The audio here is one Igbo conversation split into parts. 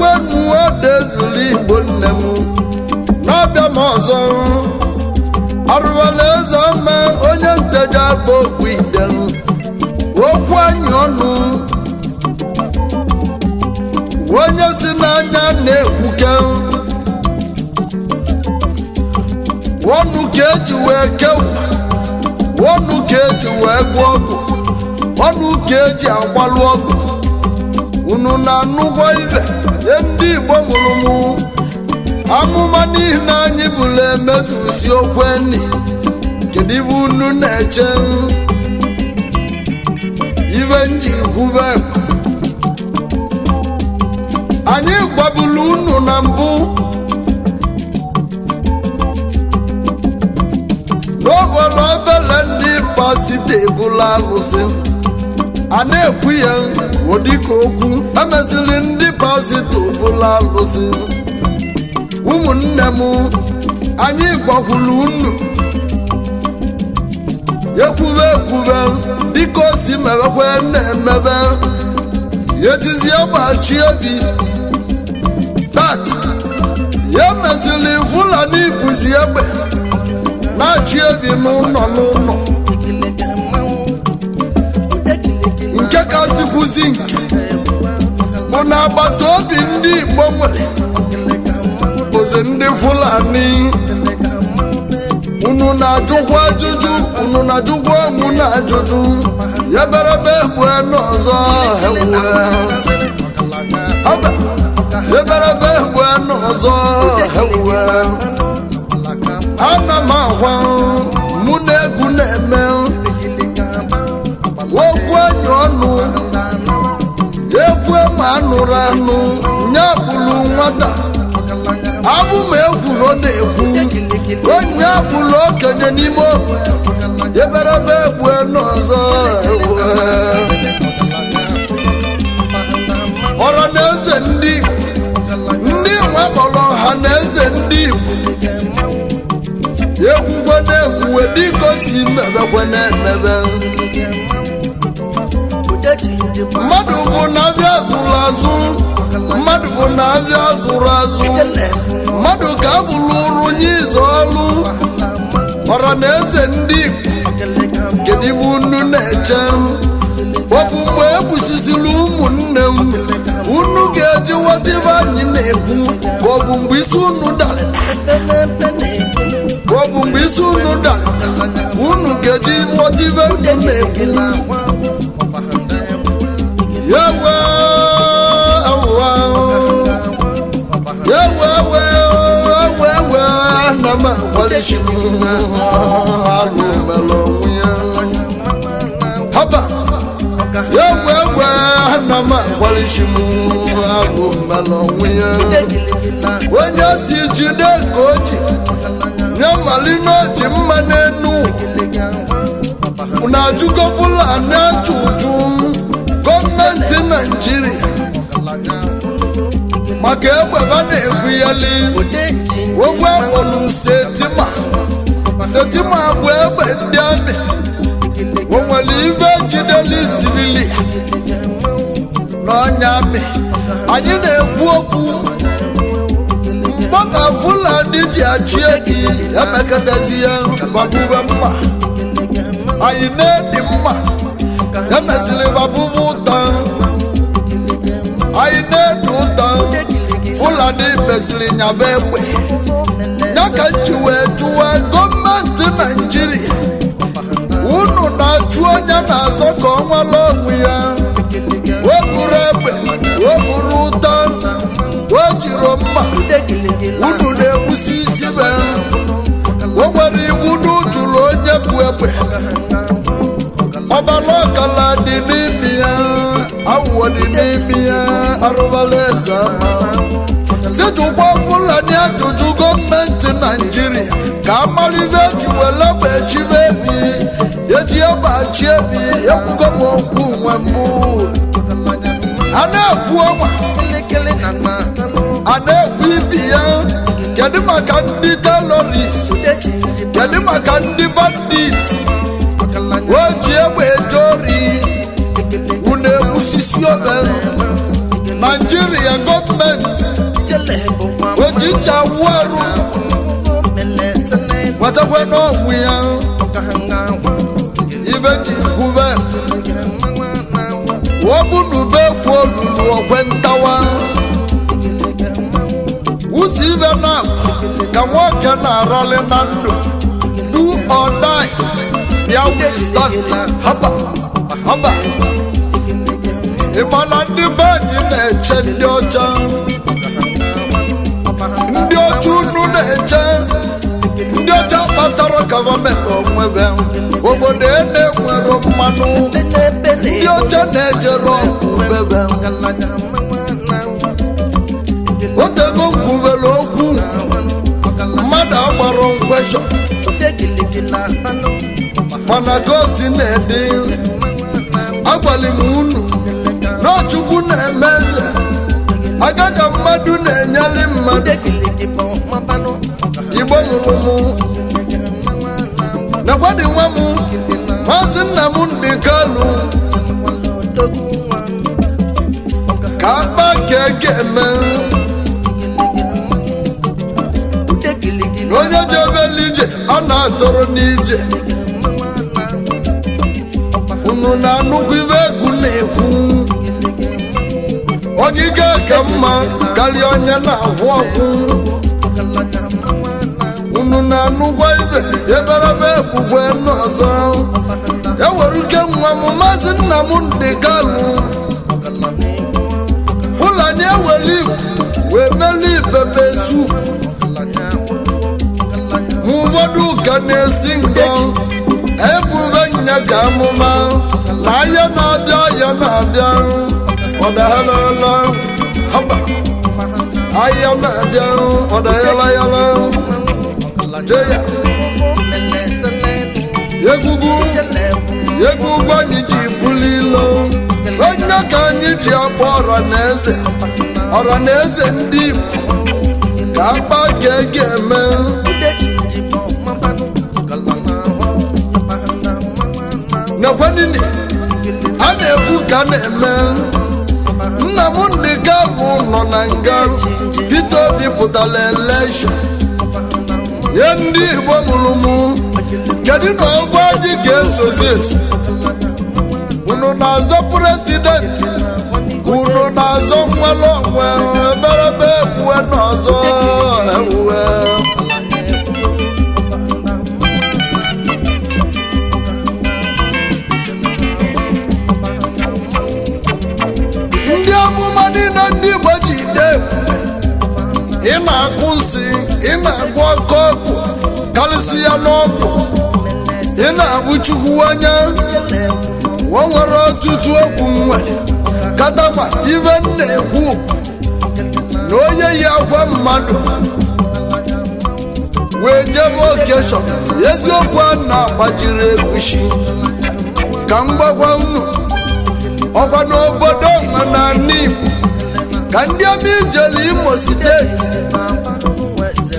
Kwenu odezulu Igbo nne m na-abịa m ọzọ. Arụbala eze ọma, onye nteja bụ okwu ide okwu anyị ọnụ, onye si n'anya na-ekwuke ọnụ ka eji wee kewa ọnụ, ka eji wee gwọ ọgwụ ọnụ, ka eji agbalụ ọgwụ. Unu na-anụkwa ibe ye ndị Igbo mụrụ mụ amụma n'ihi na anyị bụla emezusi okwu enyi. Kedu ibe unu na-eche ibe nji kwube? Anyị gwabulu unu na mbụ n'obodo obele ndị pasite ebula alụsị a na-ekwu ya dịka okwu emesịrị. Ndị pasịtọ bụla alụsị, ụmụnne m, anyị gwakwuru unu ekwube ekwube dịka o si mebekwe na-emebe ejizie gbachi obi tata ya mesịrị. Fulani bụzi egbe na-achị ebi n'ụlọ n'ụlọ, nke kasịkwụzi nke bụ na agbata obi ndị Igbo nwere bụzi ndị Fulani. Unu na-ajụkwa ajụjụ, unu na-ajụkwa mụ na ajụjụ ya berebe ekwe n'ọzọ eberebe ekwe n'ọzọ ewuwe. Ana m agwa mụ na egwu na-eme okwu enyi ọnụ ekwe ma anụrụ anụ nya bụrụ nwata abụ ma ekwuro na-ekwu onye bụrụ okenye n'ime obodo eberebe ekwe n'ọzọ. Ọra na eze ndị ndị nwa kpọrọ ha na eze ndị Igbo ekwukwe na-ekwuwe dịka o si mebekwe na-emebe. Mmadụ bụ na abịa zụrụ azụ, mmadụ bụ na abịa zụrụ azụ, mmadụ ka abụrụ ụrụ nye izu ọlụ. Ọra na eze ndị Igbo, kedu ibe unu na-eche? Ọ bụ mgbe egbusisiri ụmụnne m unu ga-eji ghọta ibe anyị na-ekwu, ka ọ bụ mgbe isi unu dara, ka ọ bụ mgbe isi unu dara unu ga-eji ghọta ibe unu na-ekwu? Yewe yewe ewe ewe, ana m agbalịchi m alụ mere onwe ya haba. Yewe ewe, ana m agbalịchi m alụ mere onwe ya. Onye si jide ka o ji nye mali na o ji mma n'enu na-ajụgo Fulani ajụjụ. Gọọmenti Naijiria maka egbe ba na-egwuyali ogwe akpọrọ setima setima bụ egbe ndị amị. O nwere ibe jideli sivili n'ọnya amị anyị na-ekwu okwu mgbaka Fulani ji achị gị emekatazi ya babube mma anyị na-edi mma emesịrị babube ụta anyị na-edi ụta. Fulani mesịrị nyaba egbe ya ka m ji wee jụwa gọọmenti Naijiria, unu na-achụ onye na-azọ ka ọ nwere onwe ya, wepụrụ egbe, wepụrụ ụta, o jiri mma unu na-egbusi isi be. O nwere iwu n'ujulu onye bụ egbe ọbala ọkala dị n'ime ya, awụọ dị n'ime ya. Arụbala eze ama si jụkwa Fulani ajụjụ. Gọọmenti Naijiria ka amalibe eji wele egbe chibe ebi eji egbe achị ebi. Ekwugo m okwu nwe mbụ a na-ekwu ọnwa a na-ekwu ibi ya. Kedu maka ndị terrorist? Kedu maka ndị bandit o ji egbe eje ori? Unu egbusisi obe. Naijiria gọọmenti oji ncha wụ arụ nwetakwa n'ọnwụ ya. Ibe ji kwube wọbụnube kwu olulu okwe ntawa wụsi ibe na ka nwoke na-arali na ndụ. Do or die, bịa, we stand. Haba haba, ị ma na ndị be anyị na-eche ndị ọcha, ndị ọcha unu na-eche ndị ọcha kpatara gọọmenti onwebe obodo ene nwere mmanụ, ndị ọcha na-ejere ọgwụ bebe otego nkwubere okwu mmadụ agbara nkweshọn, mana gosi na-ede agwali m unu na Chukwu na-eme eze aga ka mmadụ na-enyere mmadụ. Igbo mụrụ mụ nakwadi nwa m, Maazị Nnamdị Kalụ, ka akpa ka ege eme na onye jebela ije a na-atọrọ n'ije. Unu na-anụkwu ibe egwu na-ekwu, ogige ka mma karịa onye na-agwụ ọgwụ. Unu na-anụkwa ibe eberebe ekwukwe n'ọzọ ewere uke nwa m, Maazị Nnamdị Kalụ. Fulani ewere igwe wee meli pepe soup. Ma ụfọdụ ụka na-esi ngọ ebube nya ka amụma na ahịa na-abịa, ahịa na-abịa, ọdahalala haba, ahịa na-abịa, ọdayalayala jeya egwugwu egwugwu. Anyị ji buli ilo onye ka anyị ji akpọ ọra na eze, ọra na eze ndị Igbo ka akpa ka e ga-eme. Nekwenini a na-ekwu ka a na-eme. Nnamdị Kalụ nọ na nga. Peter Obi pụtara election nye ndị Igbo mụrụ mụ. Kedu na ọgwụ anyị ga-esozi eso? Unu na-azọ president, unu na-azọ nwere onwe. Eberebe ekwuwe n'ọzọ ewuwe. Ndị amụma niile ndị Igbo ji dee ebube, ị na-akụ nsị, ị na-agwọ ọkụ ọgwụ karịsịa n'ọgwụ, ị na-abụ Chukwu anya. O nwere ọtụtụ okwu m nwere katama. Ibe m na-ekwu na onye yi akwa mmadụ wee jebe occasion, eziokwu a na-agbajiri egusi ka m gwagwa unu. Ọkwa n'obodo nwe na Igbo ka ndị ama ijele Imo Steeti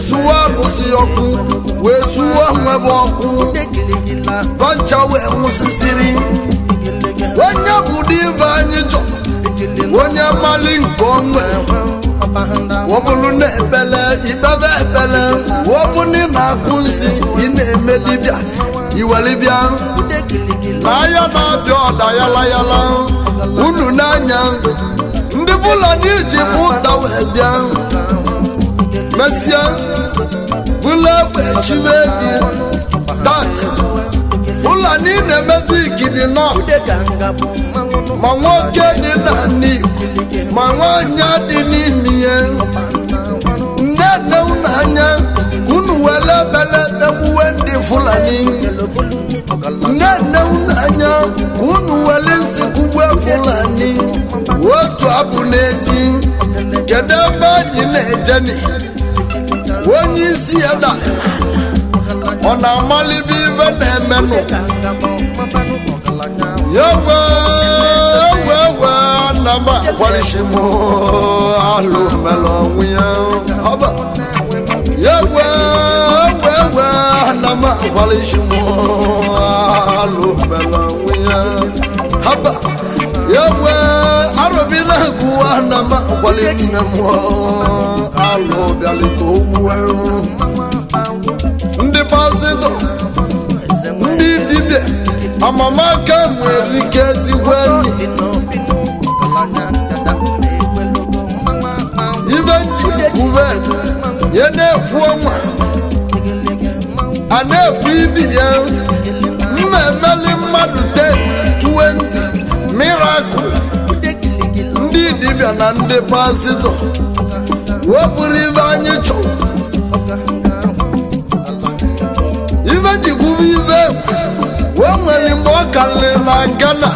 sụwa alụsị ọkụ wee sụwa nwebe ọkụ bancha wee nwụsịsịrị. Onye bụ ibe anyị chọrọ, onye mali nke o nwere, ọ bụrụ na ekpele ikpebe ekpele, ọ bụ na ị na-akụ nsị, ị na-eme dibịa iwelibịa na ahịa na-abịa ọda yala yala unu n'anya. Ndị Fulani ji bụ ụta wee bịa mesịa bụla egbe chiwe ebi tata. Fulani na-emezi kidnap, ma nwoke dị na Igbo, ma nwaanyị dị n'ime ya. Nne nne unu anya ka unu were ebele egbuwe ndị Fulani. Nne nne unu anya ka unu were nsị kugbe Fulani otu abụ n'ezi. Kedu ebe anyị na-ejeni? Onye isi ya da, ọ na-amalibe ibe na-emenụ ya. Wee wee wee na m agbalịsi m alụ mere ọnwụ ya ọba ya. Wee wee wee na m agbalịsi m alụ mere ọnwụ ya haba ya. Wee Arụbila gụwa na m akwali nne m. Alụ bịalị ka o gbue ndị pastọ, ndị dibịa amamaka nwere ike ezigbo enyi. Ibe nji ekwube ya na-ekwu ọnwa a na-ekwu ibi ya mma emeli mmadụ 10 20 miracle. Ndị dibịa na ndị pastọ wepụrụ ibe anyị chọrọ. Ibe jikwube ibe wee nwere mgbe ọ karịrị na Ghana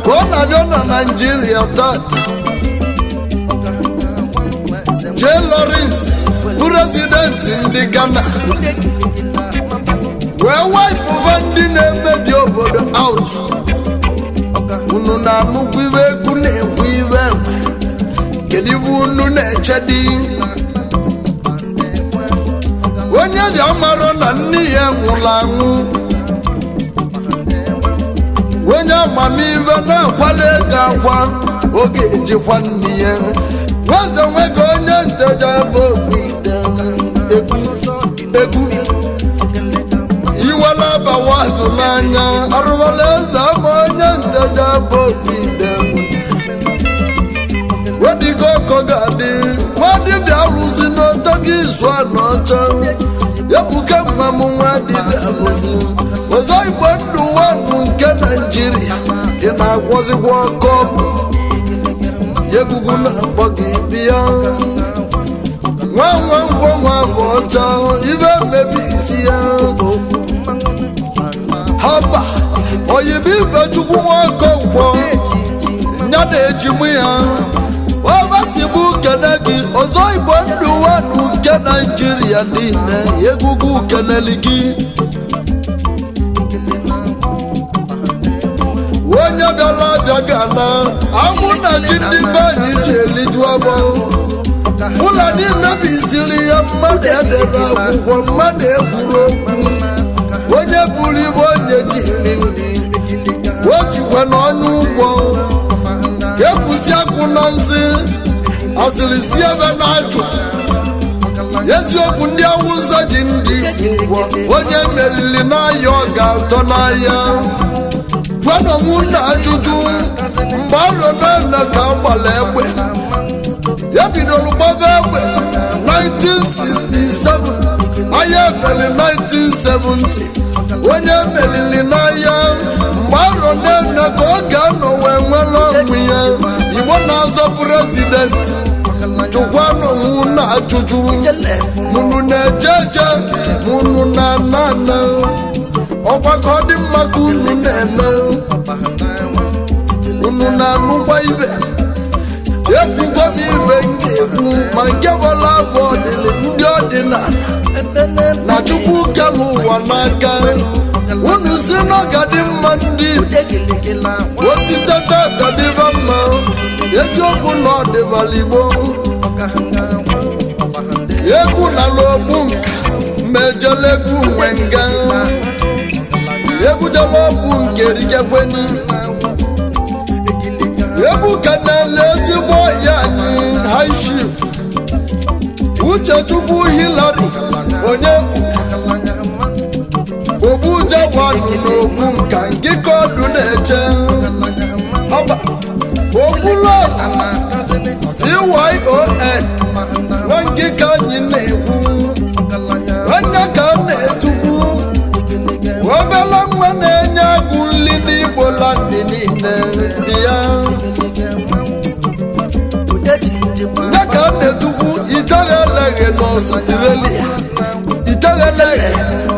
ka ọ na-abịa na Naijiria tata. Jay Lawrence, prezidenti ndị Ghana, wee waipụba ndị na-emebi obodo out. Unu na-anụkwu ibe egwu na-ekwu ibe enwe. Kedu ibe unu na-eche dị? Onye bịa mara na nne ya nwụrụ anwụ, onye amamihe na-akwali ego akwa oge ejikwa nne ya nweze nwege. Onye nteja bụ okpu ite egwu egwu iwela abawa azụ n'anya arụbala eze ama. Onye nteja bụ okpu ite wedigo ọkọ ga-adị nwa dibịa alụsị n'ọtọ gị izu anọ ọcha ebuka mma m. Nwa dibịa alụsị ọzọ Igbo ndụ wanụ nke Naijiria ị na-agwọzikwa ọkọ ọgwụ egwugwu na-akpọ gị bịa nwa nwa ngwọ nwa bụ ọcha ibe mmebi isi ya haba oyibo. Ifechukwu nwaọkọ nkwọ ya na-eji mụ ya ọbasigbu kene gị ọzọ Igbo ndụ wanụ nke Naijiria niile egwugwu keneli gị. Onye bịara abịa gana anwụ na ji ndị be anyị ji eliju abọ. Fulani mebisiri ya, mmadụ edere akwụkwọ, mmadụ ekwuru okwu. Onye buru ibu onye ji eri nri o jikwa na ọnụ ụgwọ ka ekwusi akwụ na nsị asịrị si ebe na-ajụ eziokwu. Ndị Awụsa ji ndị ụgwọ, onye meriri n'ahịa ọ ga-atọ n'ahịa. Jụọnụ na ajụjụ mgbe arọ na ka agbara egbe ya bidoro gbaba egbe 1967, ahịa ebeli 1970. Onye meriri n'ahịa mgbe arọ na ka ọ ga-anọ wee nwere onwe ya. Igbo na-azọ prezidenti, jụkwanụ na ajụjụ mụnụ na-eje eje mụnụ na ana ana ọgbakọ dị mma ka unu na-eme, unu na-anụkwa ibe ekwugo m ibe m ga-ekwu ma nke bọla abụ ọdịlị ndị ọdịnala na Chukwu kere ụwa n'aka unu si n'ọga dị mma. Ndị ositeta gadịba mma eziokwu na ọdịbala Igbo egwu nala ogbu nka mejele egwu nwe nga egwujela ọgwụ nke rijekweni egwu ka na-ele ezigbo ọhịa anyị. High Chief Uchechukwu Hillary onye ogbujewanụ n'ogbu nka ngịka ọdụ na-eche ọba ogbulọra cyon nwa ngịka anyị na-ekwu onye ka a na-etukwu obele nwa na-enye agụ nli n'Igbo landị niile bịa ya ka a na-etukwu itegheleghị n'Ọstrelia itegheleghị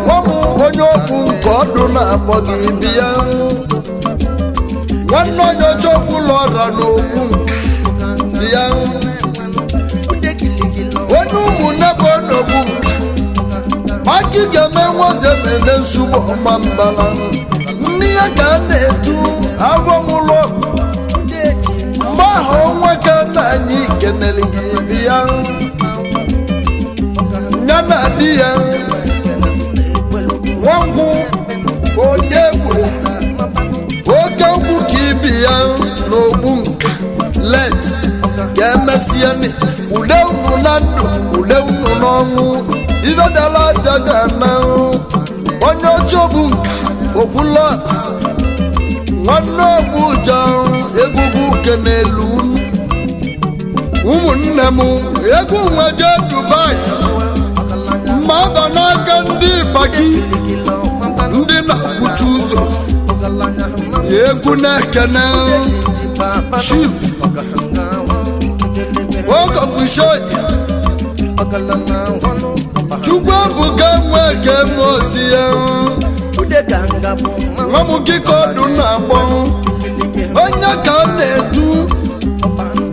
nwa m onye ọbụ nke ọdụ na-akpọ gị bịa nwanne onye ọcha ọbụla ọra n'okwu nka bịa onye ụmụnne bụ n'ogbu nka maka ị ga-eme nwaze mene nsogbu ọma mbala nne ya ka a na-etu agwọmụlọ mgbe ahụ ọnwa ka nna anyị kenere gị bịa ya na di ya nwankwụ onye gburu oke nkwụ ka ibi ya n'ogbu nka. Late ka emesieni. Ude unu na ndụ, ude unu n'ọnwụ. Ibe bịala abịa ga-ana. Onye ọjọọ bụ nka okwula nwanne ogbuja egwugwu uke n'elu unu. Ụmụnne m, egwu nwe jee Dubai, mma aba n'aka ndị baki, ndị na-akwụchi ụzọ. Egwu na-ekene Chief Ogobushonye Chukwu Ebuka Nweke Mozi ya. Nwa m kika ọdụ na-akpọ onye ka a na-etu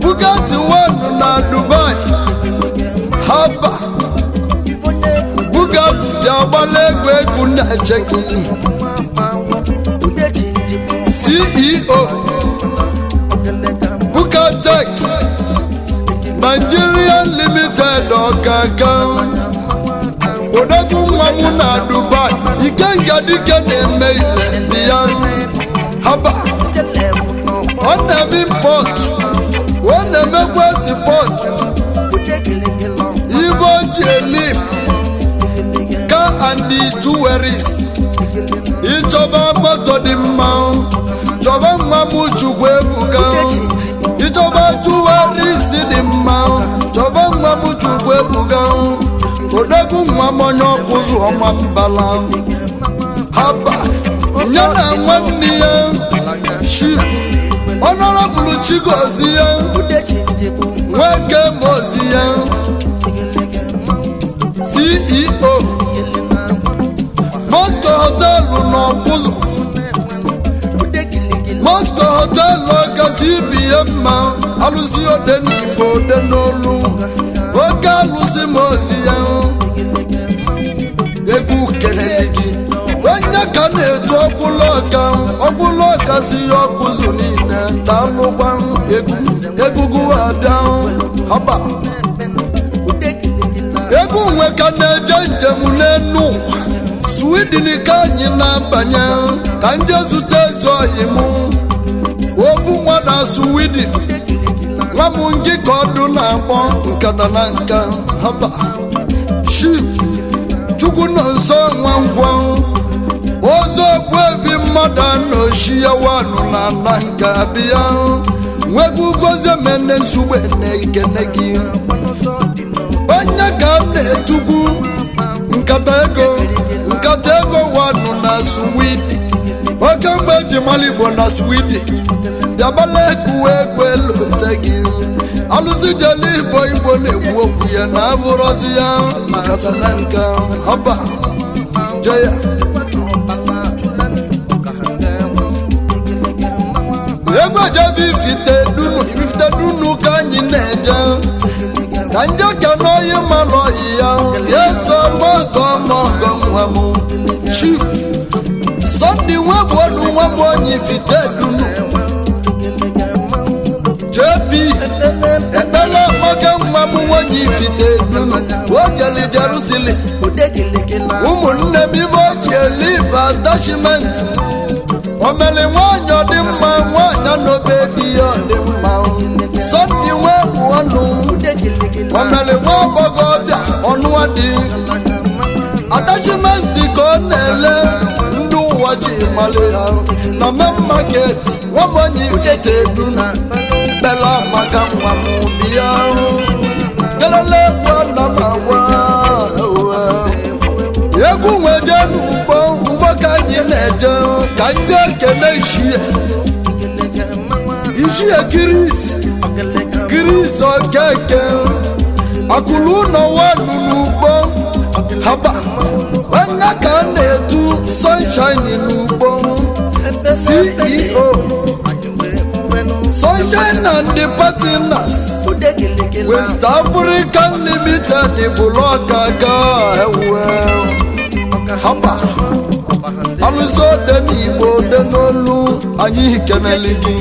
Bugatti One na Dubai. Haba, Bugatti bịa gbala egwu, egwu na-eche gị. CEO Bugatech Nigerian Limited, ọkaka odogwu nwa m na Dubai, ikenga dike na-eme ile dị ya. Haba, ọ na-eme import, ọ na-emekwa export. Ife o ji elip car and jewelries. Ịchọba moto dị mma, chọba nwa m Chukwu Ebuka. Ịchọba jewelries dị mma, chọba nwa m Chukwu Ebuka, odogwu nwa m, onye ọkụzụ ọma mbala. Haba, ya na nwanne ya Chief Honorable Chigozie ya Nweke Mozi ya, CEO Moscow Hotel n'Ọkụzụ, Moscow Hotel ọgazi ibi ya mma. Alụsị ode n'Igbo, ode n'olu, oke alụsị mozi ya. Egwu kelele gị. Onye ka na-etu ọkwụlụ ọka, ọkwụlụ ọka si ya ọkụzụ niile. Daalụgwa, egwu egwugwu abịa. Haba, egwu nwe ka na-eje njem n'enu ụwa. Sweden ka anyị na-abanye ka nje zute ezi oyi m, ofu nwa na Sweden. Nwa m ngị ka ọdụ na-akpọ nkata na nka. Haba, Chief Chukwu nọ nso nwa nkwọ ozo ogbuebi mmadụ anọchi ya wanụ na ala nke abịa nwegbu gozie mene nsugbe na-ekene gị. Onye ka a na-etukwu nkata ego, nkata ego wanụ na Sweden, oke mgbe eji mara Igbo na Sweden. Bịabala egwu, egwu elote gị. Alụsị jele Igbo, Igbo na-ekwu okwu ya na abụrọzi ya nkata na nka. Haba, jeya. Egwu ejebe Ifite Dunu, Ifite Dunu ka anyị na-eje ka nje ka n'oyi malụ oyi ya ya so mọgọ mọgọ. Nwa m Chief Sunday nwe bụ ọnụ nwa m, onye Ifite Dunu, JP Ekpele Amaka nwa m, nwanyị Ifite Dunu o jeli Jerusalem. Ụmụnne m, ibe o ji eli bụ attachment omeli. Nwanyị ọ dị mma, nwanyị n'obe di ya ọ dị mma. Sunday nwe bụ ọnụ omeli nwa agbọghọbịa ọnụ dị attachment ka ọ na-ele ndị ụwa ji mali ya na main market. Nwa m onye Ifite Dunu, bela maka nwa m bịa kelele. Egwu ana m agwa egwu nweje n'ugbo, ugbo ka anyị na-eje ka nje kene ishie, ishie Kirisi, Kirisi Okeke akụlụ ụlọ wanu n'ugbo. Haba, onye ka a na-etu Sunshine n'ugbo, CEO Sunshine and the Partners West African Limited, bụlọkaka ewe. Haba, alụsị ode n'Igbo, ode n'olu, anyị kenele gị.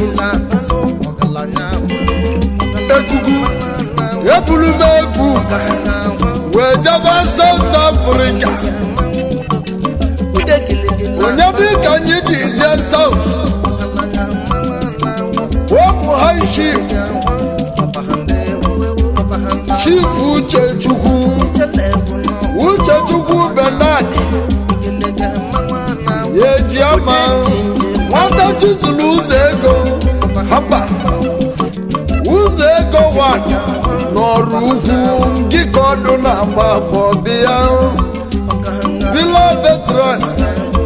Ekuku ebulu m egwu wee jebe South Africa. Onye dị ka anyị ji jee South wepụ High Chief, Chief Uchechukwu, Uchechukwu Bernard Ejiama, nwata chizulu ụzọ ego haba ụzọ ego wan n'ọrụ ukwu gị ka ọdụ na-agba agbọ bịa. Villa Veteran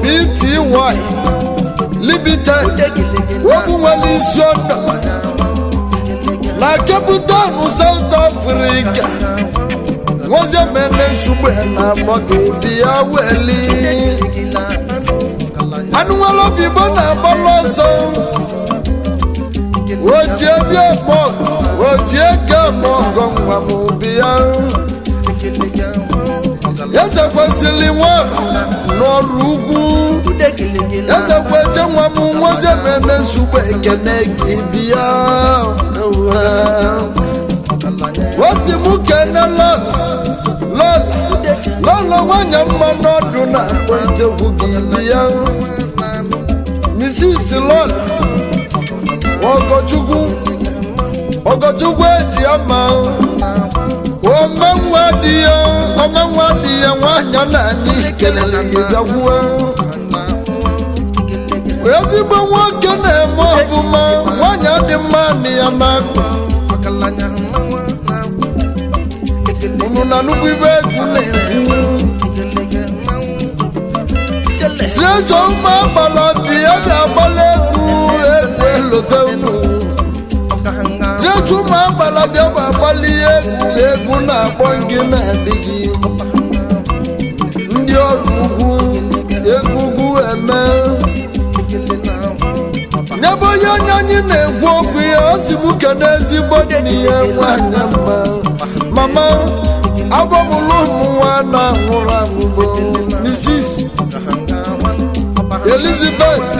Pty Limited, okwu nwere isi ọnọ na Cape Town, South Africa. Nwozie mene nsugbe na agbọ gị bịa weli anụ nwere obi igbo na-agbalụ ọsọ. Ojie bịa mọgụ, ojie ke mọgụ, nwa m bịa. Eze kwesịrị nwara n'ọrụ ugwu, eze kweche nwa m. Nwozie mene nsugbe, ekene gị bịa. Osi m kene lọla, lọla, lọlọ nwanyị mma n'ọdụ na akpọ nchekwu gị bịa. Mrs Lọla Ọgọchukwu, Ọgọchukwu eji ama omenwa dị ya, omenwa dị ya. Nwanyị na anyị kelere gị, bịakwuo. Ezigbo nwoke na-eme ọfụma, nwanyị dị mma na ya na-akpa unu na nnukwu ibe egwu na-egwu. Treasure ụmụ agbala bi ya bịa agbala egwu, egwu elote unu. Treasure ụmụ agbala bịa ma agbali egwu, egwu na-akpọ gị na-adịghị ndị ọrụ ugwu egwu ugwu eme nyebe onye onye anyị na-ekwu okwu ya. Ọ sị m kene ezigbo n'ihe nwanyị mma, mama agbamụlụ ụmụ nwa na nwụrụ anwụ bụ Mrs Elizabeth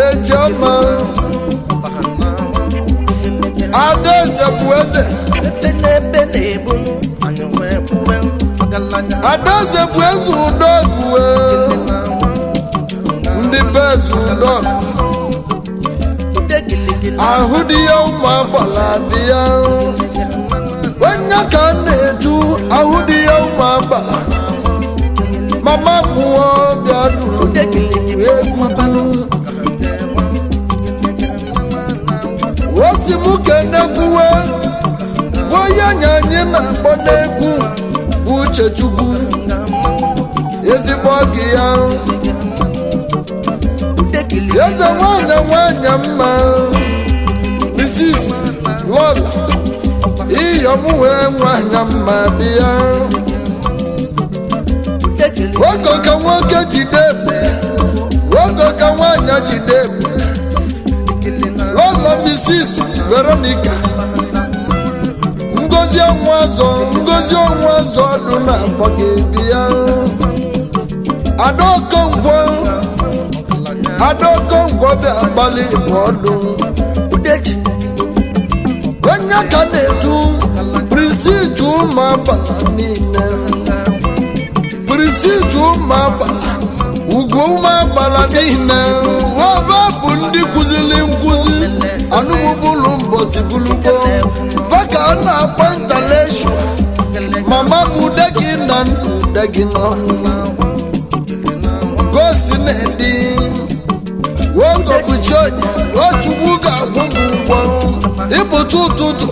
Ejioma Adaeze bụ eze. Adaeze bụ eze Udogwu, ndị be eze Udogwu ahụ dị ya. Ụmụ agbala dị ya, onye ka a na-etu ahụ dị ya. Ụmụ agbala, mama mụọ bịa duru egwu. Osi m kenekwuwe bụ onye anya anyị na-akpọ n'egwu bụ Uchechukwu, ezigbo ọgị ya, eze nwanyị, nwanyị mma, Mrs Lola Iyom wee nwanyị mma bịa. Oge ka nwoke jide egbe, oge ka nwanyị jide egbe. Lola Mrs Veronica Ngozi ọnwa azọ, Ngozi ọnwa azọ ọdụ na akpọ gị bịa. Adaokonkwo, Adaokonkwo bịa gbalị bụ ọdụ. Onye ka na-etu Prisiju ụmụ agbala niile, Prisiju ụmụ agbala, ugwu ụmụ agbala niile, ọba bụ ndị kụziri nkụzi anụmụbụlụ mbọsi bụlugbo baka a na-akpọ intellectual. Mama m, ude gị na ndụ, ude gị n'ọnwụ gosi na-edi ogobuchi onye Ochukwu ga-akwụ m ụgwọ. Ịpụta ụtụtụ,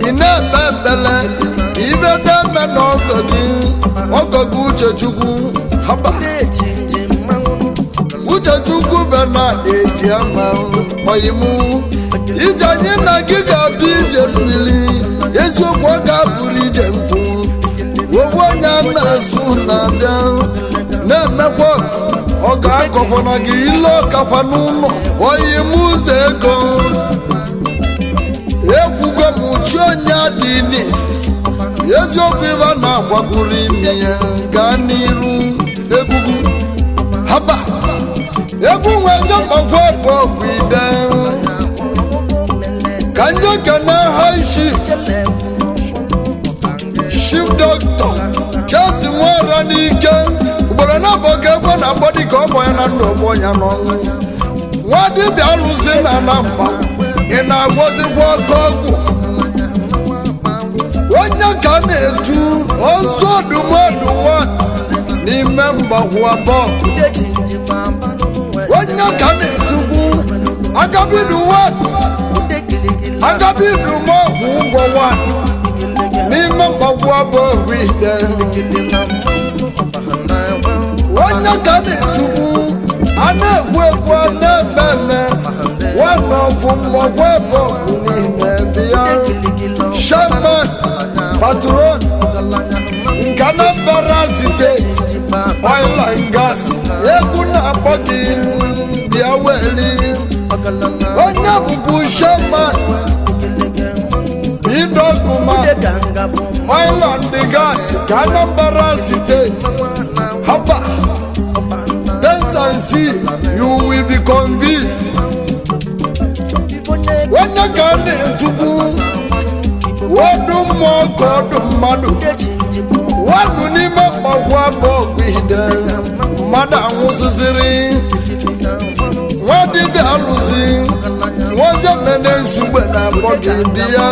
ị na-ekpe ekpele ka ibe deme na ọgọ gị, ọgọ gị Uchechukwu haba Uchechukwu Bernard Ejiama oyimu. Ije anyị na gị ga-abịa ije mmiri eziokwu, ọ ga-abụrụ ije nkwụ. Owu onye a na-asụ na-abịa na-emekwa, ọ ga-akọkwana gị ile ọkakwa n'ụlọ oyi m ụzọ ego. Ekwugo m chi onye dị n'isi eziokwu, ịba na-akwagoro ime ya gaa n'iru. Egwugwu haba egwu nwe mgbakwa bụ ọgwụ ide ka ndị kene ha isi. Chief Doctor Chelsea Nwara n'ike ugboro na abụọ ga egwe na agbọ dịka ọgbọ ya na ndụ, ọgbọ ya n'ọnwụ. Nwa dibịa alụsị na na mgba ị Na-agwọzikwa ọkọ ọgwụ. Onye ka na-etu ọzọ ọdụmọdụ wa n'ime mgbagwo abụọ. Onye ka na-etukwu agabidu wa, agabidu ma ọgwụ ụgwọ wa n'ime mgbagwo abụọ ite. Onye ka na-etukwu a na-egwu egwu, a na-eme eme nwanne ọfụ mgbagwo ebe ọgwụ niile bịa. Chairman patron nke Anambra State Oil and Gas, egwu na-akpọ gị, bịa weli. Onye bụkwa chairman Bidoguma Oil and Gas ka Anambra State. Haba, taste and see, you will be convinced. Onye ka a na-etukwu ọdụ mmụọ ka ọdụ mmadụ nwanụ n'ime mgbagwo abụọ ide. Mmadụ anwụziziri, nwa dibịa alụzi nwaozi mene nsugbe na-akpọ gị bịa.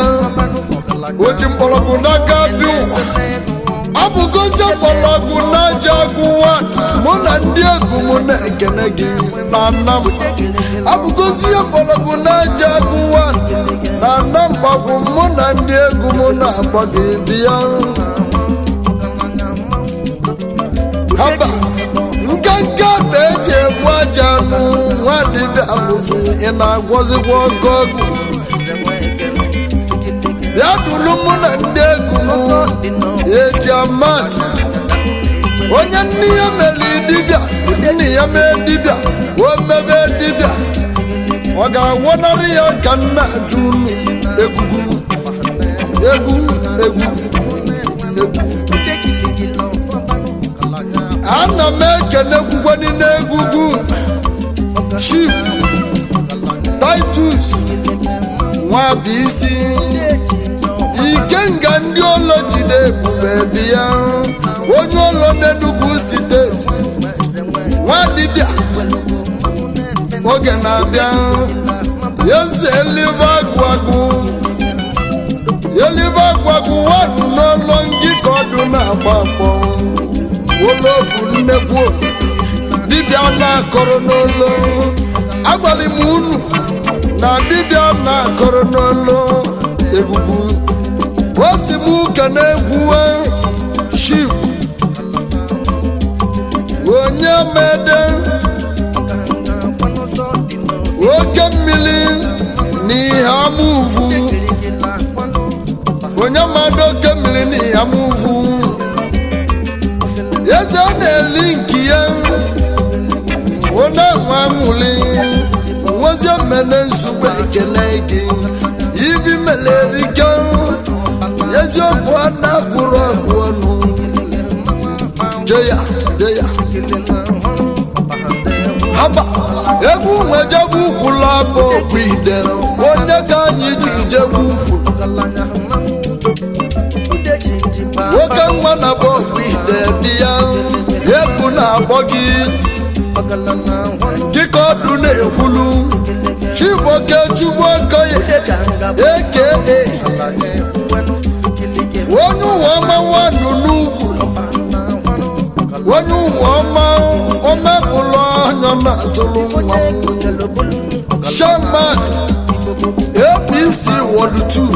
Oji mgbọrọgwụ n'aka bịa ụwa, ọ bụ gozie mgbọrọgwụ n'aja agwụwa. Mụ na ndị egwu m na-ekene gị na nna m. Abụgozie mgbọrọgwụ n'aja agwụwa na nna mgbagwụ. Mụ na ndị egwu m na-akpọ gị bịa. Haba, nkenke akpa eji egbu aja nụ. Nwa dibịa alụzi, ị na-agwọzikwa ọkụ ọgwụ. Bịa dulu mụ na ndị egwu m eji amatụ. Onye nne ya mere dibịa, nne ya mee dibịa, o mebe dibịa, ọ ga-agwọnarị ya ka nna jụ unu. Egwugwu egwu egwu egwu. Ana m ekene egwugwe niile. Egwugwu Chief Titus Nwabisi, ikenga ndị ụlọ jide ebube bịa, onye ụlọ n'Enugu State. Nwa dibịa, oge na-abịa. Eze elive agwụ agwụ, elive agwụ agwụ wanụ n'ụlọ ngị ka ọdụ na-agba akpọ. Ụlọ bụ nnekwu dibịa na-akọrọ n'ụlọ. Agwara m unu na dibịa na-akọrọ n'ụlọ. Egwugwu osi m ụka na-egwuwe. Chief onye mede oke mmiri n'ihe amụvu, onye mmadụ oke mmiri n'ihe amụvu, eze na-eli nke ya, ọ na-enwe aṅụli nwozi mene nsogbu. Ekele gị ibi melerike eziokwu a na-akwụrụ ọgwụ ọnụ jeya jeya. Haba, egwu nwejegbu ukwula bụ okwu ide. Onye ka anyị ji jegbu ukwulu? Nwoke nwa na bụ okwu ide bịa, egwu na-agbọ gị dịka ọdụ na-ekwulu. Chivoke Chukwu Okoye aka onye ụwa ọma nwanụ n'ugwu, onye ụwa ọma omepụlụ anya na-atụrụ nwa. Chairman APC Ward 2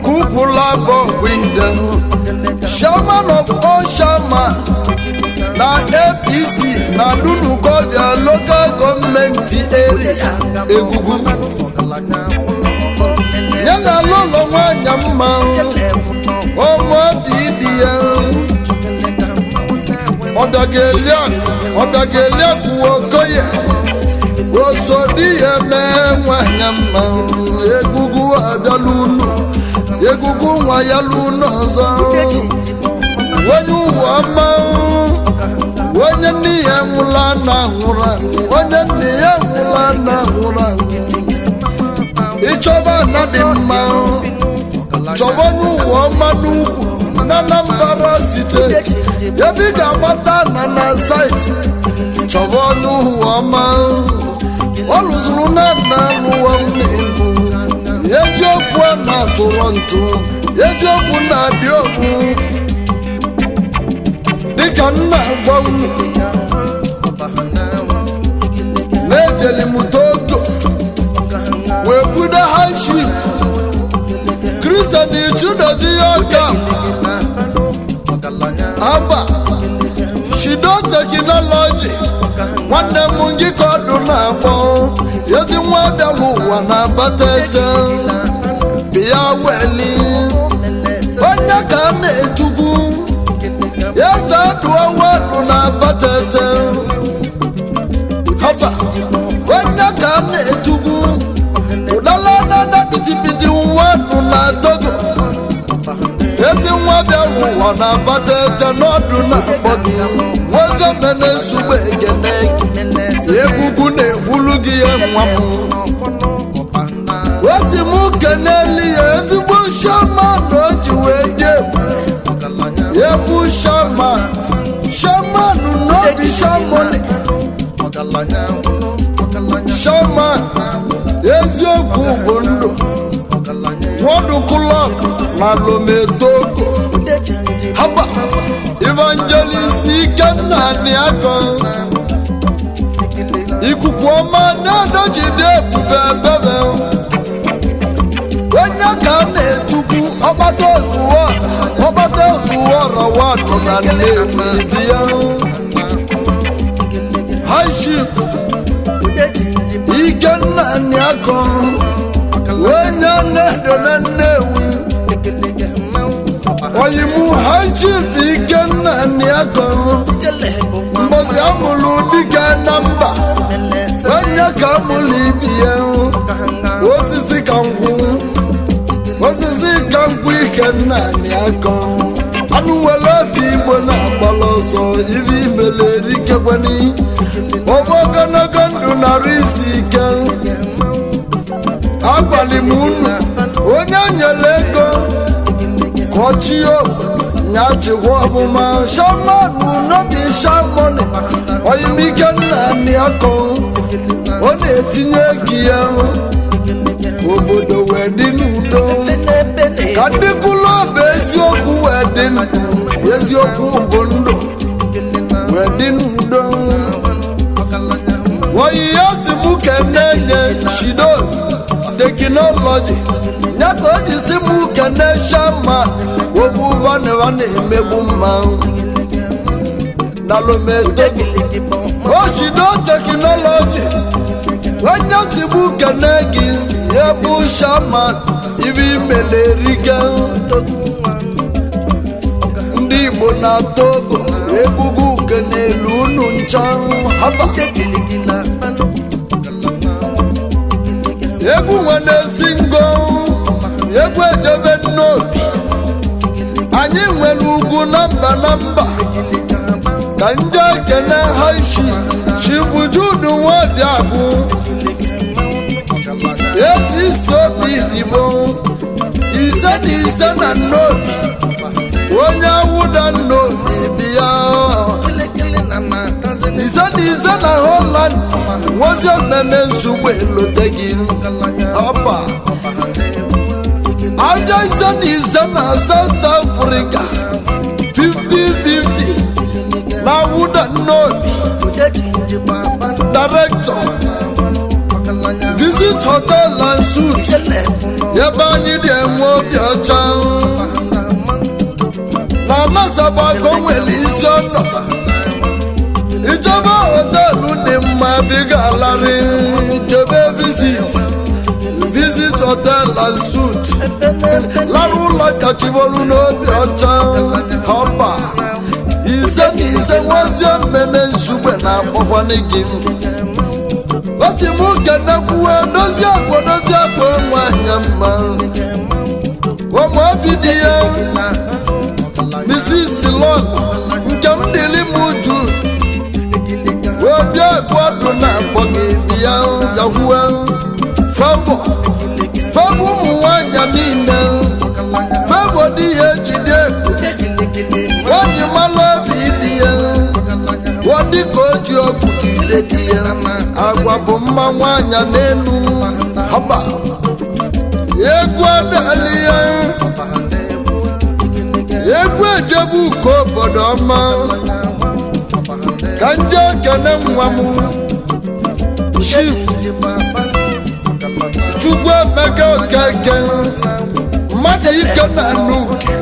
Kukwula Bọgbide, Chairman of all chairman na APC na Dunukọbịa Local Government Area. Egugu ya na lụlọ nwanyị mma ọmụ obi dị ya. Ọbịageli akwụwa Okoye osodi ya mee nwanyị mma. Egugu abịala unu, egugu nwa ya lụ ọzọ. Onye ụwa ọma, onye nne ya nwụla na nwụrụ anwụ, onye nne ya nwụla na nwụrụ anwụ. Ịchọba ana dị mma, chọba onye ụwa ọma n'ugwu. Na Anambra State, ebe ị ga-agbata na site chọba ọnụ ọma. Ọ lụzuru na nna lụwa n'elu eziokwu, a na-atụrụ ntụ eziokwu na-adị ogbu dịka nna gwa unu na-ejeli m Togo wee kwudo high chief Christian Chidozie ya ọka aba Shido Technology. Nwanne m, gị ka ọdụ na-akpọ ezi nwa bịara ụwa na-abata ete bịa weli onye ka a na-etukwu eze dụọwanụ na-abata ete haba onye ka a na-etukwu ụdala nana pitipiti nwanụ na Togo. Ezi nwa bịara ụwa na-abata ete n'ọdụ na-akpọ gị nwoze mene nsogbu ekene. Egwugwu na-ekwulu gị ya. Nwa m osi m keneli ya ezigbo shaman o ji wee dị egwu ebu shaman, shaman n'obi shamoni shaman. Eziokwu bụ ndụ World Club na Lome, Togo. Haba Evangelist Ikenna Niakọ, ikuku ọma na-edojide ebube ebebe onye ka a na-etukwu ọgbata ozuwa ọgbata ozuwa ọrọwadụ na Nnewi bi ya. High Chief Ikenna Niakọ, onye na-edo na Nnewi oyimu. High Chief Ikenna Niakọ, mbọsi amụrụ dike na mba, onye ka amụrụ ibi ya osisi ka nkwụ, osisi ka nkwụ. Ikenna Niakọ, anụ nwere obi Igbo na-agbala ọsọ ibe imele erikekweni ọgbọ ogologo ndụ nara isi ike. Agbalị m unu onye nyere ego ka ọ chịa obodo nya chịkwa ọfụma. Shaman n'obi shamoni oyimike nna Niakọ, ọ na-etinye ego ya obodo wee dị n'udo, ka ndị kwụlụ bụ eziokwu wee dị ndụ, eziokwu bụ ndụ wee dị n'udo. Oyi ya si mụ kene nye Shido Technology ya ka o ji si mụ kene shama obu vaneva na-emegbu mma na Lome, Togo. O Shido Technology, onye si mụ kene gị ya bụ shaman ibe imelerike ndị Igbo na Togo. Egwugwu kenelu unu ncha. Haba egwu nwe na-esi ngo egwu ejebe n'obi. Anyị nwere ugwu na mba na mba ka ndị ekene. High Chief Chibujudu Nwabịa bụ ezi isi obi Igbo ise na ise na nnobi, onye awụda nnobi bi ya ise na ise na Holland. Nwozi omene nsogbu elote gị ọba abịa ise na ise na South Africa, 50-50 na awụda nnobi. Director, Visit Hotel and Suite, ebe anyị dị enwe obi ọcha na Alasaba ka o nwere isi ọnọ. Ijebe hotel dị mma biga alarị, jebe Visit Hotel and Suite, lara ụlọ kachibolu n'obi ọcha. Họpa ise na ise nwazie mmene nzugbe na-akpọkwana gị. Osi m kenekwuwe dozie akwa, dozie akwa nwanyị mma, ụmụ obi dị ya, Mrs. Lọd nke m dịrị m uju obi agwọdụ na-akpọ gị bịa gakwuwe favour, favour ụmụ nwanyị niile, favour dị ya ejide. Nwanyị mara obi dị ya, ọ dị ka o ji ọgwụ jide di ya. Agwa bụ mma nwanyị n'elu. Haba, egwu adali ya, egwu ejebe uko obodo ọma. Ka nje ekene nwa m, Chief Chukwu Emeka Okeke, mmadụ ike na anụ uke,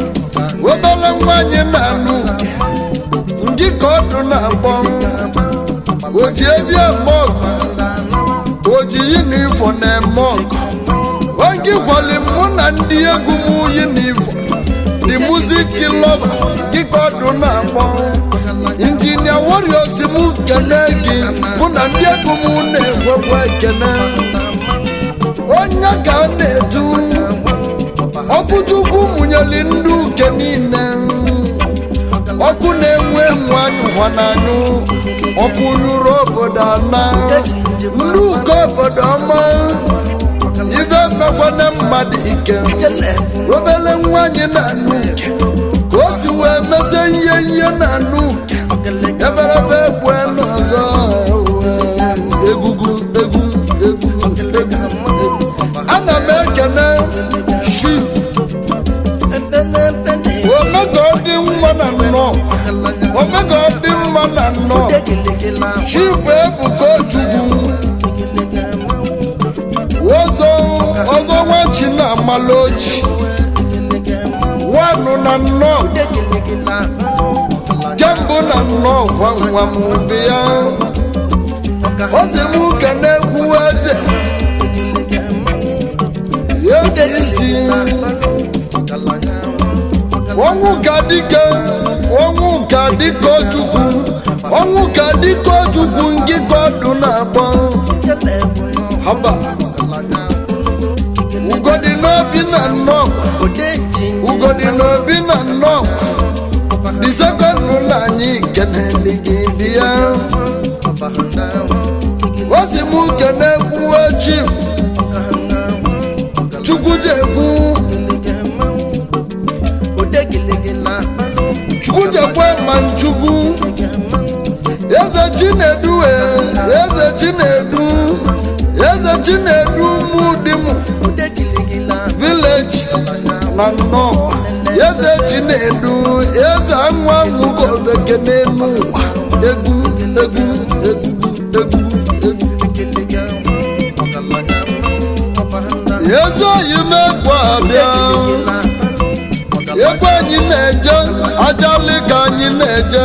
obere nwanyị na anụ uke, ndị ka ọdụ na-akpọ oji ebi eme ọgụ, oji yi na ifo na-eme ọgụ. Oge gwali mụ na ndị egwu m yi na ifo, the music lover, gị ka ọdụ na-akpọ Injinia Warriors. M kene gị, mụ na ndị egwu m na-egwekwa ekene. Onye ka a na-etu ọkụchukwu mụnyeli ndị uke niile, ọkụ na-enwe nwanyụ n'anyụ, ọkụ nyụrụ obodo ana, ndị uke obodo ọma. Ibe mekwana mmadụ ike, obere nwanyị na-anụ uke, ka o si wee mezie ihe ihe na-anụ uke eberebe ekwe n'ọzọ. Egwugwu egwu egwu egwu. Ana m ekene Chief Omega dị mma na nnọọ, Omega dị mma na nnọọ, Chief Ebuka Ojugwu ọzọ ọzọ, nwachi na amala oji nwanụ na nnọọ kembụ na nnọọ. Gwa nwa m bi ya ozi m kene egwu eze eze isi ọnwụ ka dike, ọnwụ ka dike Ojukwu, ọnwụ ka dike Ojukwu, ngịka ọdụ na-akpọ. Haba, ugodi n'obi na nnọọ, ugodi n'obi na nnọọ, the second na anyị kenele gị bịa. Ozi m kene kwuo chief Chukwujekwu, Chukwujekwu ma Nchukwu eze Chinedu, eze Chinedu, eze Chinedu mụ dị m village na nnọọ, eze Chinedu, eze anwụ anwụ gobeke n'elu ụwa. Egwu egwu egwu egwu egwu. Ezi oyi m, egwu abịa, egwu anyị na-eje ajalị ka anyị na-eje.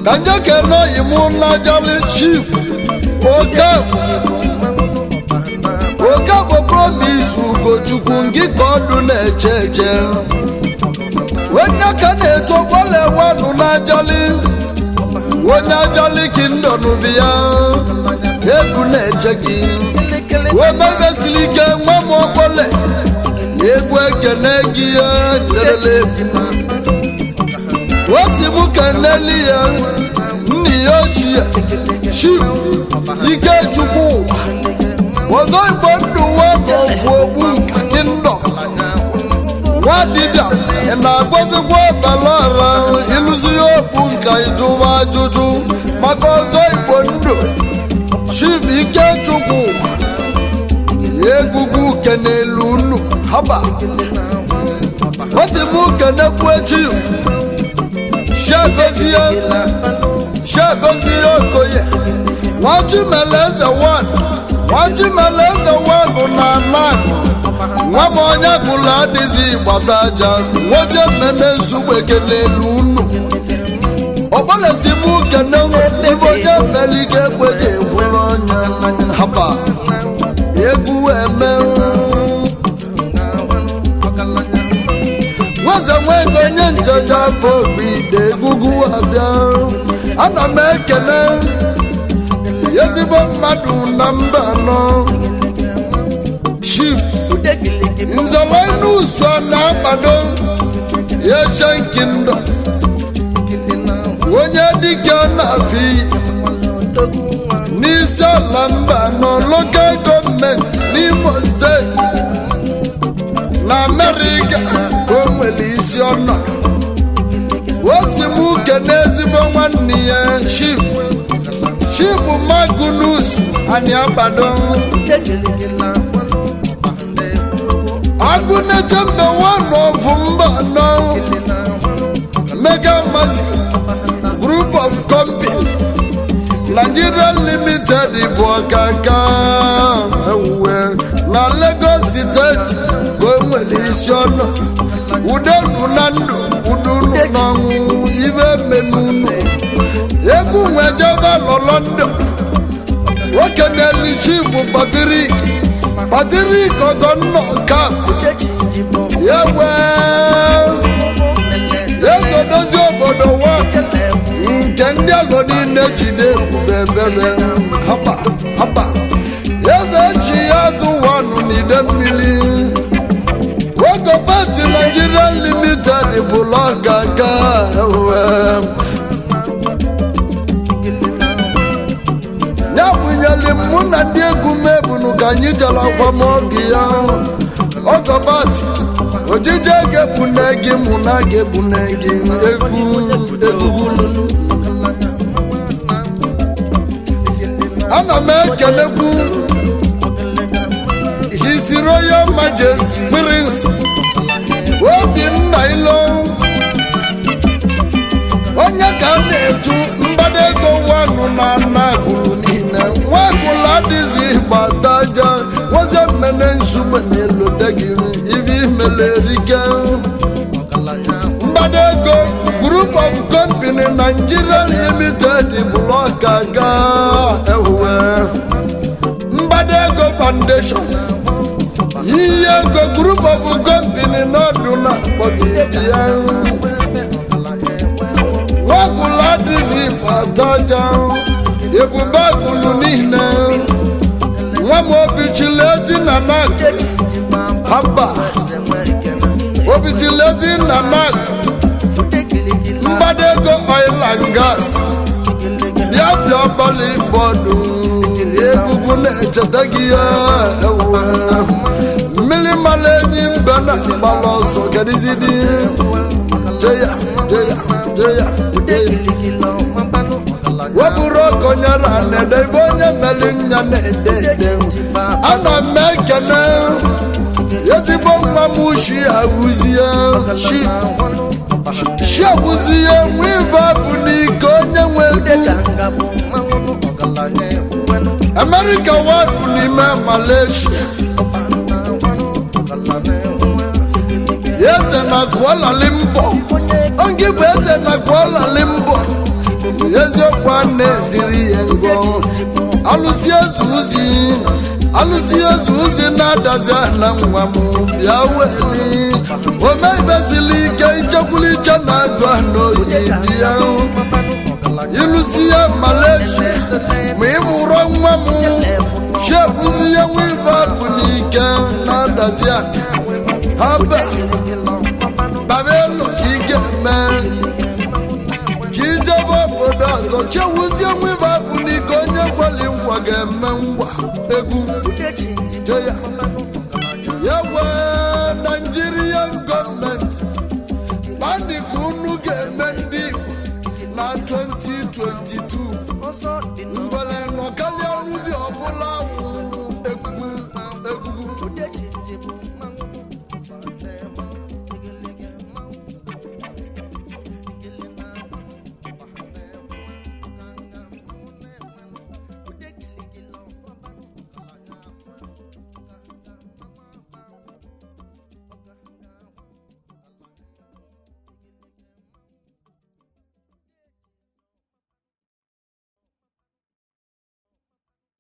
Ka nje kele oyi m na ajalị, Chief Oke Oke bụ Promise Ugochukwu, ngị ka ọdụ na-eche eche, onye ka na-eto gwale wanụ na ajalị, onye ajalị kingdom bi ya. Egwu na-eche gị omebesiri ike nwa m ọkwele. Egwu ekene gị ya nderele. O si m keneli ya nna ya ochie, Chief Ikechukwu ụwa ọzọ, Igbo ndụ nwa ofu ogbu nka kingdom. Nwa dibịa, ị na-agwazikwa ọbara ọra ịlụzi ya okpu nka, ịjụwa ajụjụ maka ọzọ Igbo ndụ, Chief Ikechukwu ụwa. Egwugwu kenelu unu. Haba, osi m kenekwu chief Chiagozie, Chiagozie Okoye, Nwachimeleze 1, Nwachimeleze 1 na alakụ nwa m, onye gụrụ adịghị gbata aja nwezie mmene nzugbe n'elu unu. Ọgbalesi m kene ibe onye meliga ekweghị ekwere onye. Haba, egwu eme. Nweze nwego onye nteja bụ ogbi ide egwugwu abịa. Ana m ekene ezigbo mmadụ na mba anọ, Chief Nzọlọinusu na-agbado Asian Kingdom, onye dike na-afị n'isi ala mba nọ local government n'Imo Steeti. Na Amerịka ka o nwere isi ọnọdụ. O si m uke n'ezigbo nwanne ya, Chief, Chief Magnus Aniabado, Agụneche mbe nwanne ọfụ mba anọ, Mega Mazi Group of Company Nigeria Limited, bụ ọkaka ewuwe na Lagos Steeti ka o nwere isi ọnụ. Udenu na ndụ, udunu n'ọnwụ, ibe menunu egwu nwejebe lọ London. Nwoke na-eli Chief Patrick, Patrick Ogonna Kap ya wee egodozi obodo wa nke ndị alọ niile jide ebube ebebe haba haba. Eze chi ya azụ wanụ n'ide mmiri, Wegobati Nigeria Limited bụ lọgaga ewe. Ya bunyere mụ na ndị egwu m ebunu ka anyị jere akwamoge ya. Ọgọbati ojije ga-ebune gị, mụ na ga-ebune gị egwu egwu. Ana m ekelekwu His Royal Majesty Prince Obinna Ilo, onye ka a na-etu mgbada ego wanụ na nna gwuru niile. Nwagwụla adịghị gbataja nwoze mmene nsugbe na-elote gị ibe imele erike. Mgbada ego Group of Company Nigeria Limited bụrụ ọkaga ewuwe. Mgbada ego Foundation, ihe ego Group of Company n'ọdụ na akpọgide ya. Nwagwụla adịghị gbataja ebube agwụlụ niile. Nwa m obichilezi na nak haba, obichilezi na nak. Mgbada ego Oil and Gas, bịa bịa gbalị bọọdụ egwugwu na-echeta gị ya ewu. Mmiri mara enyi mbe na gbara ọsọ kedizidi jeya jeya jeya jeya. Wepụrụ ọkọnyere na-ede ibe onye meli nya na-ede ede. Ana m ekene ezigbo nwa m shi awụzie shi shi awụzie nwa ife bụ n'ike onye nwe egwu Amerịka wadụ n'ime Malaysia, eze na Kuala Lumpur. Oge bụ eze na Kuala Lumpur, eziokwu a na-esiri ya ngọ. Alụsị eze uzi, alụsị eze uzi na-adazi ana. Nwa m bịa weli omeibezili ike ichekwula iche na-agụ n'oyi ya ịlụsi ya Malaysia. Ma ị bụrụ nwa m chekwuzi ya nwa ife bụ n'ike na-adazi ana haba.